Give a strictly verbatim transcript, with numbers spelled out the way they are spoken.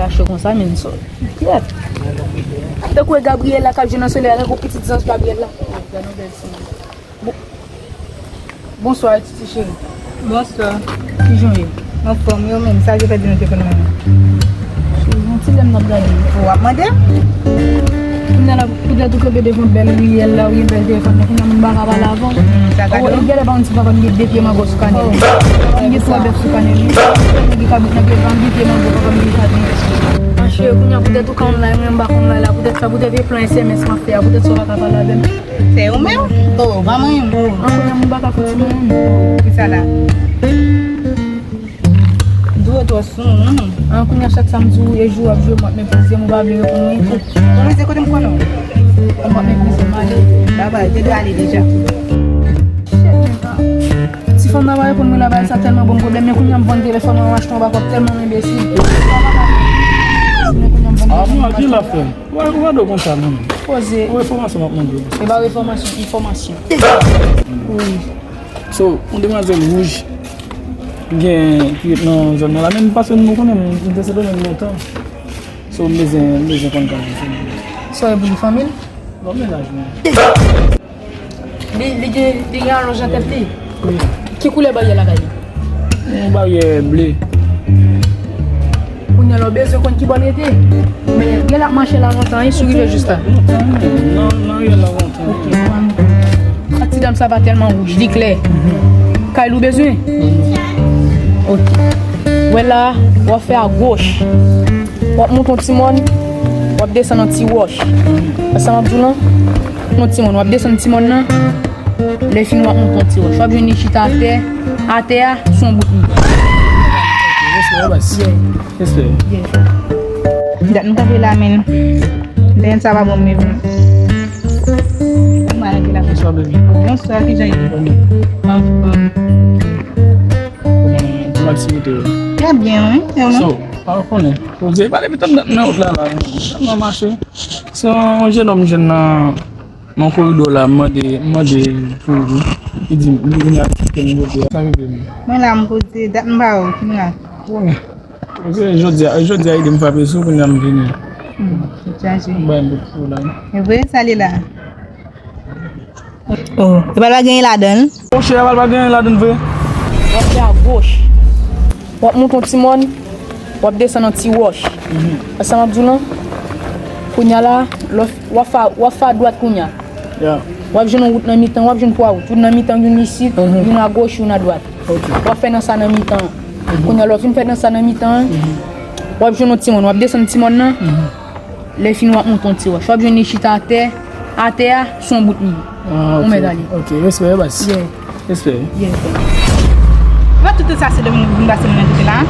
Lache konsa, men so. Kyèt. Tankou e Gabriel la k ap jwe nan solèy la, tankou pitit zanj Gabriel la. Gade yon bèl ti moun. Bon, bonswa, Titi cheri. Bonswa. Kijan w ye? Anfòm, e w menm, sa ki fè di nou te konn wè nou? Cheri, yon ti lè m t ap gade w. Ou ap mande? Kounye a la, poutèt ou kanpe devan bèl riyèl la, ou gen bèl telefòn nan, kounye a moun pa ka pale avè w. Sa gade w. Ou genlè pa konn si papa m gen de pye mango sou kanè li. M gen twa bèf sou kanè li. M gen kabrit nan pye pa m, gen pye mango, papa m gen jaden. Anchè, kounye a poutèt ou ka online, mwen m pa ka online la, poutèt sa, poutèt e plan S M S m ap fè a, poutèt sa w pa ka pale avè m. Se ou menm? Oh, pa mwen menm. Oh. An kounye a moun pa ka fouti mwen menm. Oh, ki sa la? Dwe twò sou mwen. An kounye a chak sa m di w, e jou w ap jwe, m ap meprize m, ou pa vle reponn mwen. Mwen se kote m konnen w. Ou m ap meprize m ale. Babay, te dwe ale deja. Shit, nèg la. Ti fanm nan pa reponn mwen la, bagay sa tèlman ban m pwoblèm, men kounye a m vann telefòn mwen, m achte yon bakòp tèlman m enbesil. Men kounye a m vann telefòn mwen, m achte yon bakòp. Ou pa, ou pa dwe konsa non. Poze. Yon enfòmasyon m ap mande w. E pa enfòmasyon, enfòmasyon. Wi. So, yon demwazèl wouj gen ki ret nan zòn nan la, men paske nou konnen m, m te Sendomeng lontan. So, m bezwen, m bezwen konn kay li. Sa w ye pou li, fanmi l? Bon, mennaj mwen. Li, li gen, li gen alonj nan tèt li. Wi. Ki koulè baryè lakay li? Yon baryè ble. Kounye a la w bezwen konn ki bò l rete. Men, gen l ap mache la lontan, wi, si w rive jis la. Lontan, wi. Nan, nan riyèl la lontan, wi. Ak ti dam sa pa tèlman wouj, li klè. Kay li w bezwen? Ok. Wè la, w ap fè agoch. W ap monte yon ti mòn, w ap desann yon ti wòch. Wè sa m ap di w lan? Yon ti mòn, w ap desann ti mòn nan. Lè fini, w ap monte yon ti wòch. W ap jwenn li chita atè. Atè a, se yon bout mi. Respè, baz. Yeah. Respè. Yeah. Dat m kanpe la, men. Dèyè sa pa bon, men. Kòman w ye la? Bonswa, baby. Bonswa, kijan w ye? Anfòm. Kòman aktivite yo? Trè byen, wi. E ou menm? So, pa konnen. Poze, pa depi tann dat nan wout la, la. Nan mache. Se yon jennonm jwenn nan, nan koridò la, m mande, m mande pou li. Li di m, li vin al kite m kote a. Sa rive m. Mwen la, m poze, dat m pa wè w, ki mwen la. Bon. Poze, jodi a, jodi a, ede m frape sou, kounye a m vini. Hmm, se chaje. M bay m bout pou la. E vre, sa li la. Oh, e pa l pa gen anyen ladan l? Monchè, a pa l pa gen anyen ladan l vre. W ap fè agoch. W ap monte yon ti mòn, w ap desann yon ti wòch. Wè sa m ap di w lan? Kounye a la, lè w, w ap fè, w ap fè adwat kounye a. Yeah. W ap jwenn yon wout nan mitan, w ap jwenn twa wout. Youn nan mitan, youn isit, youn agoch, youn adwat. Ok. W ap fè nan sa nan mitan an. Kounye a, lè w fin fè nan sa nan mitan an, w ap jwenn yon ti mòn, w ap desann ti mòn nan. Lè fini, w ap monte yon ti wòch. W ap jwenn li chita atè. Atè a, se yon bout mi. Ah, ok. Ou mèt ale. Ok, respè, baz. Yeah. Respè. Yeah. Mwen tout sa se Dominique vin pase mwen kote la.